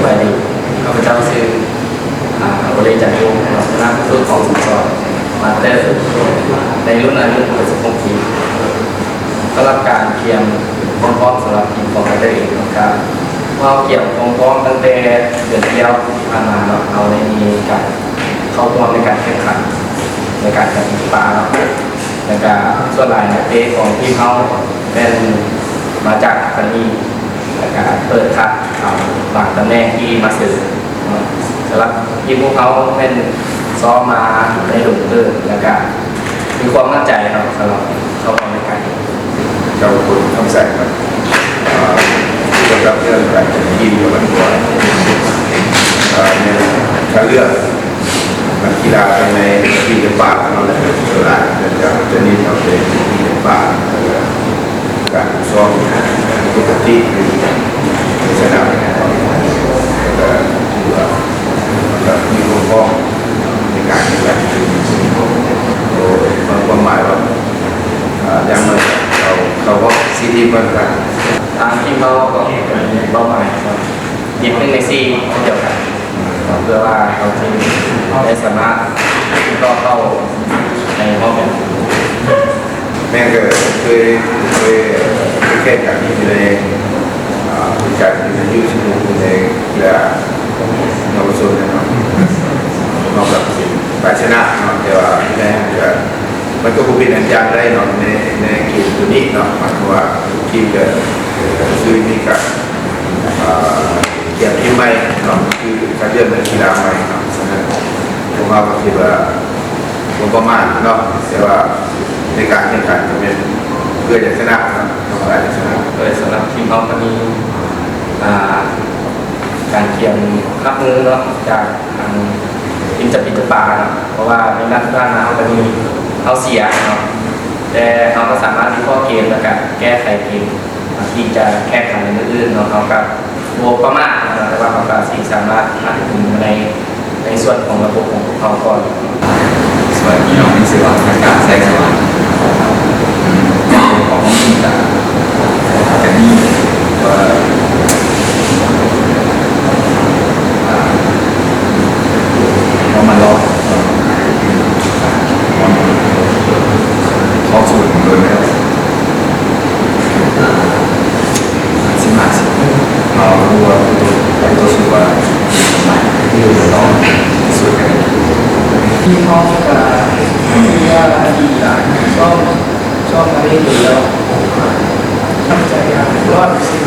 ສະບາຍດີ ຂ້າພະເຈົ້າຊື່ ອາ ໂອເລ ຈັນວົງ ຄະນະຄູຝຶກຂອງສົມສອນມາສເຕີ ໃນລຸ້ນອາຍຸ ຫົກສິບຫົກ ປີ. ສຳລັບການກຽມຄວາມພ້ອມສຳລັບທີມຂອງມາສເຕີເອງເນາະ ກະເຮົາກຽມຄວາມພ້ອມຕັ້ງແຕ່ເດືອນທີ່ແລ້ວທີ່ຜ່ານມາເນາະ. ເຮົາໄດ້ມີການເຂົ້າຮ່ວມໃນການແຂ່ງຂັນ ໃນການແຂ່ງຂັນປາເນາະ ແລ້ວກະສ່ວນຫຼາຍນັກເຕະຂອງທີມເຮົາແມ່ນມາຈາກອາຄາເດມີ ແລ້ວກະເປີດຄັດເອົາບາງຕຳແໜ່ງທີ່ມາເສີມເນາະ. ສຳລັບທີມພວກເຮົາແມ່ນຊ້ອມມາໄດ້ດົນເຕີບ ແລ້ວກະມີຄວາມໝັ້ນໃຈເນາະ ສຳລັບເຂົ້າຮ່ວມໃນການແຂ່ງຂັນ. ເຈົ້າຄຸນຄຳໃສເນາະ ເອີ່ ກ່ຽວກັບເລື່ອງການຈັດທີມກັບມັນກໍ ເອີ່ ແມ່ນຄັດເລືອກ ນັກກິລາພາຍໃນທີ່ຈະປາກເນາະ ແລະ ສ່ວນຫຼາຍຈະ ຈະເນັ້ນເອົາແຕ່ທີ່ຈະປາກ ແລ້ວກະການຝຶກຊ້ອມປົກກະຕິຢູ່ໃນສະໜາມ ແລ້ວກະຖືວ່າ ແລ້ວກະມີຄວາມພ້ອມໃນການແຂ່ງຂັນ. ໂດຍຄວາມໝາຍວ່າ ເອີ່ ຢ່າງໜ້ອຍເຮົາເຂົ້າຮອບສີ່ທີມກ່ອນ. ທາງທີມເຮົາກໍມີເປົ້າໝາຍ ຕິດໜຶ່ງໃນສີ່ເຊັ່ນດຽວກັນ ເພື່ອວ່າເຮົາຈະໄດ້ສາມາດຕໍ່ເຂົ້າໃນຮອບແບ່ງ. ແມ່ນ ກໍເຄີຍ ເຄີຍ ເຄີຍແຂ່ງຂັນຢູ່ໃນ ອາ ວິຊາທີ່ຢູ່ ຢູ່ໃນກິລາເຍົາວະຊົນເນາະ ນອກຈາກເປັນຝ່າຍຊະນະເນາະ ແຕ່ວ່າໃນນັ້ນກໍ ມັນກໍບໍ່ເປັນອັນຢ່າງໃດເນາະ ໃນ ໃນເກມໂຕນີ້ເນາະ. ໝາຍຄວາມວ່າທຸກທີມກໍຄືມີການ ເອີ່ ກຽມທີມໃໝ່ເນາະ ຄືຄັດເລືອກນັກກິລາໃໝ່ເນາະ. ສະນັ້ນ ພວກເຮົາກໍຄິດວ່າບໍ່ປະໝາດເນາະ ແຕ່ວ່າໃນການແຂ່ງຂັນກໍແມ່ນເພື່ອຈະຊະນະເນາະ ຕ້ອງການຈະຊະນະ. ໂດຍສຳລັບທີມເຮົາກໍມີ ອ່າ ການກຽມຮັບມືເນາະ ຈາກ ທາງທີມຈັບປິດຈັບປາເນາະ ເພາະວ່າໃນນັດທີ່ຜ່ານມາເຮົາກໍມີ ເຮົາເສຍເນາະ ແຕ່ເຮົາກໍສາມາດວິເຄາະເກມ ແລ້ວກະແກ້ໄຂເກມທີ່ຈະແຂ່ງຂັນໃນມື້ອື່ນເນາະ. ເຮົາກໍບໍ່ປະໝາດເນາະ ແຕ່ວ່າເຮົາກໍຊິສາມາດຮັບມືໃນ ໃນສ່ວນຂອງລະບົບຂອງພວກເຮົາກ່ອນ. ສະບາຍດີເນາະ ມີຊື່ວ່າ ທັກກະ ແສງສະຫວ່າງ ຂອງຫ້ອງນີ້ກະ ກະມີວ່າ ເຮົາມາລອບ ເຮົາສູນເບິ່ງແລ້ວ ສິບຫ້າສິບ ເຮົາຮູ້ວ່າ ຮູ້ຕົວ ຮູ້ຕົວສຸດວ່າ ທີ່ເຮົາກະ ທີ່ວ່າດີຫຼາຍ ຊ້ອມ ຊ້ອມມາເລື້ອຍໆ ແລ້ວ ຕັ້ງໃຈ ຮ້ອຍເປີເຊັນ.